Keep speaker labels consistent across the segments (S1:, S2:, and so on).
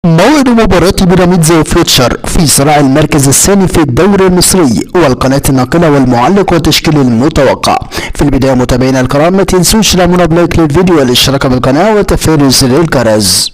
S1: موعد مباراة بيراميدز وفيوتشر في صراع المركز الثاني في الدوري المصري والقناة الناقلة والمعلق والتشكيل المتوقع. في البداية متابعينا الكرام، ما تنسوش دعمونا ب like للفيديو والاشتراك بالقناة وتفعيل زر الجرس.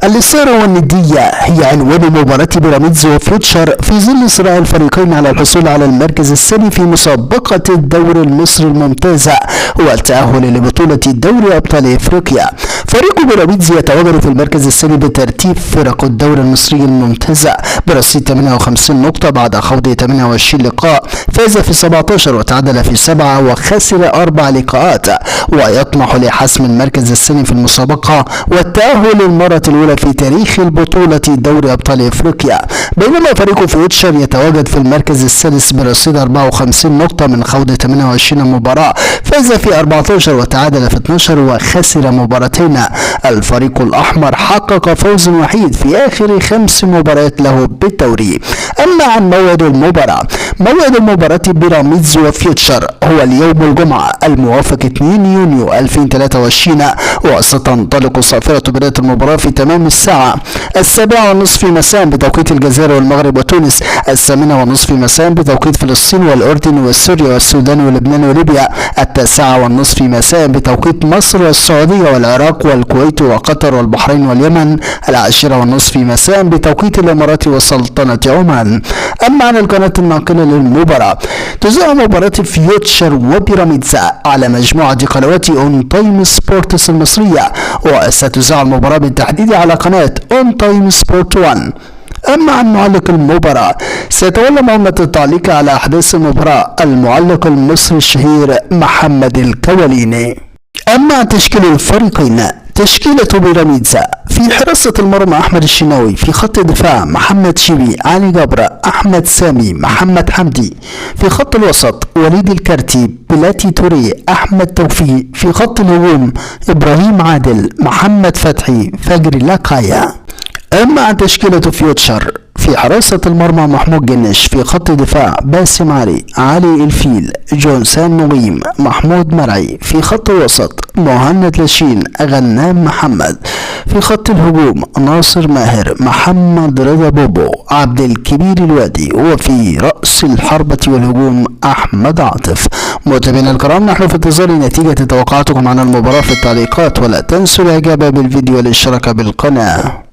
S1: الإثارة والندية هي عنوان مباراة بيراميدز وفيوتشر في ظل صراع الفريقين على الحصول على المركز الثاني في مسابقة الدوري المصري الممتازة والتأهل لبطولة دوري أبطال إفريقيا. فريق بيراميدز يتواجد في المركز الثاني بترتيب فرق الدوري المصري الممتازة برصيد 58 نقطة بعد خوض 28 لقاء، فاز في 17 وتعادل في 7 وخسر 4 لقاءات، ويطمح لحسم المركز الثاني في المسابقة والتأهل للمرة الأولى في تاريخ البطولة دوري أبطال إفريقيا. بينما فريق فيوتشر يتواجد في المركز السادس برصيد 54 نقطة من خوض 28 مباراة، فاز في 14 وتعادل في 12 وخسر مباراتين. الفريق الأحمر حقق فوز وحيد في آخر 5 مباريات له بالدوري. أما عن موعد المباراة، موعد المباراة بيراميدز وفيوتشر هو اليوم الجمعة الموافق 2 يونيو 2023، وستنطلق صافرة بداية المباراة في تمام الساعة 7:30 مساء بتوقيت الجزائر والمغرب وتونس، 8:30 مساء بتوقيت فلسطين والأردن وسوريا والسودان ولبنان وليبيا، 9:30 مساء بتوقيت مصر والسعودية والعراق والكويت وقطر والبحرين واليمن، 10:30 مساء بتوقيت الإمارات وسلطنة عمان. أما عن القناة الناقلة للمباراة، تذاع مباراة فيوتشر وبيراميدز على مجموعة قنوات اون تايم سبورتس المصرية، وستذاع المباراة بالتحديد على قناة اون تايم سبورت 1. أما عن معلق المباراة، سيتولى مهمة التعليق على أحداث المباراة المعلق المصري الشهير محمد الكواليني. أما عن تشكيل الفريقين، تشكيلة بيراميدز: في حراسة المرمى أحمد الشناوي، في خط الدفاع محمد شيبي، علي جبر، أحمد سامي، محمد حمدي، في خط الوسط وليد الكارتي، بلاتي توري، أحمد توفيق، في خط الهجوم إبراهيم عادل، محمد فتحي، فجر لاكايا. أما عن تشكيلة فيوتشر، في حراسة المرمى محمود جنش، في خط دفاع باسم علي، علي الفيل، جونسان نغيم، محمود مرعي، في خط الوسط مهند لاشين، غنام محمد، في خط الهجوم ناصر ماهر، محمد رضا بوبو، عبد الكبير الوادي، وفي رأس الحربة والهجوم أحمد عاطف. متابعينا الكرام، نحن في انتظار نتيجة توقعاتكم عن المباراة في التعليقات، ولا تنسوا الإعجاب بالفيديو والاشتراك بالقناة.